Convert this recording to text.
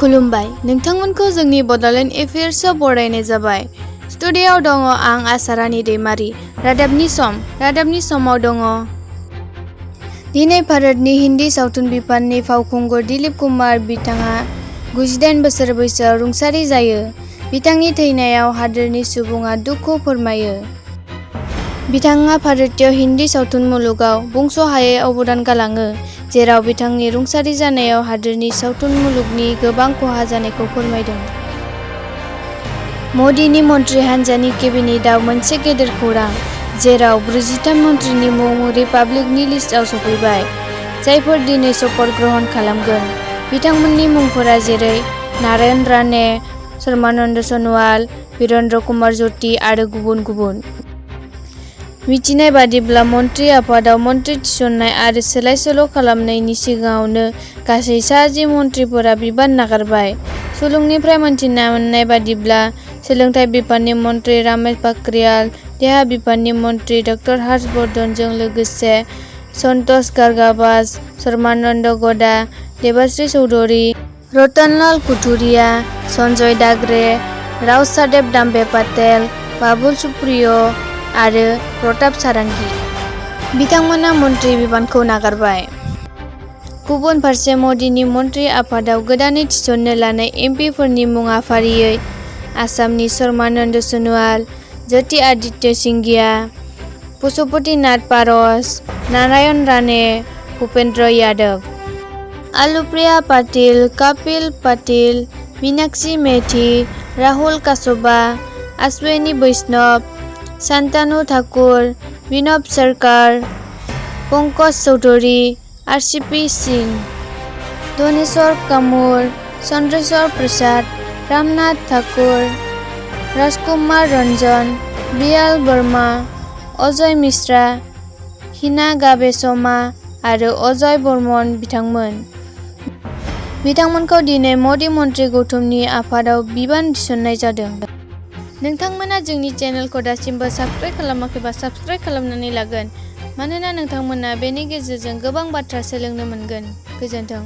खुलुमबाय नोंथांमोनखौ जोंनि बड'लेण्ड एफेयार्सआव बरायनाय जाबाय। स्टुडिय'आव दङ आं आसारानि दैमारि। रादाबनि समाव दङ। दिनै भारतनि हिन्दी सावथुन बिफाननि फावखुंगुर दिलीप कुमार बिथाङा 98 बोसोर बैसोआव रुंसारि जायो। बिथांनि थैनायाव हादोरनि सुबुङा दुखु फोरमायो। बिथाङा भारतीय हिन्दी सावथुन मुलुगाव बुंस'हायै अबदान गालाङो, जेराव बिथांनि रुंसारि जानायाव हादोरनि सावथुन मुलुगनि गोबां खहा जानायखौ फोरमायदों। मदीनि मन्त्रि हान्जानि केबिनेटआव मोनसे गेदेर खौरां, जेराव 43 मन्त्रिनि मुं रिपाब्लिकनि लिस्टआव सफैबाय, जायफोर दिनै शपथ ग्रहण खालामगोन। बिथांमोननि मुंफोरा जेरै नारायण राणे, सर्बानन्द सन'वाल, वीरेन्द्र कुमार ज्यति आरो गुबुन गुबुन। मिथिनाय बादिब्ला मन्त्रि आफादाव मन्त्रि थिसननाय आरो सोलाय-सोल' खालामनायनि सिगाङावनो गासै 10 मन्थ्रिफोरा बिबान नागारबाय। सुलुंनिफ्राय मिथिना मोननाय बादिब्ला सोलोंथाइ बिफाननि मन्त्रि रमेश पोखरियाल, देहा बिफाननि मन्त्रि ड हर्ष वर्धनजों लोगोसे सन्तोष गांगरबाज, सर्बानन्द गौड़ा, देबाश्री चौधुरी, रतनलाल कथुरिया, सन्जय डागरे, राव साहेब दानवे पाटेल, बाबुल सुप्रिय आरो प्रताप सारंगी। बिथांमोना मन्त्रि बिबानखौ नागारबाय। गुबुन फारसे मदीनि मन्त्रि आफादाव गोदानै थिसननो लानाय एमपिफोरनि मुङा फारियै आसामनि सर्बानन्द सन'वाल, ज्योतिरादित्य सिंधिया, पशुपतिनाथ पारस, नारायण राणे, भूपेन्द्र यादव, अनुप्रिया पाटिल, कपिल पाटिल, मीनाक्षी मेधी, राहुल काशवा, अश्विनी वैष्णव, शान्तनु ठाकुर, विनोद सरकार, पंकज चौधरी, आरसीपी सिंह, धनेश्वर कामूर, चंद्रेश्वर प्रसाद, रामनाथ ठाकुर, राजकुमार रंजन, बियाल वर्मा, अजय मिश्रा, हिना गाबे-शर्मा आरो अजय बर्मन बिथांमोनखौ दिनै मदी मन्त्रि गौथुमनि आफादाव बिबान थिसननाय जादों। नोंथांमोना जोंनि चेनेलखौ दासिमबो साबस्क्राइब खालामाखैबा साबस्क्राइब खालामनानै लागोन, मानोना नोंथांमोना बेनि गेजेरजों गोबां बाथ्रा सोलोंनो मोनगोन। गोजोन्थों।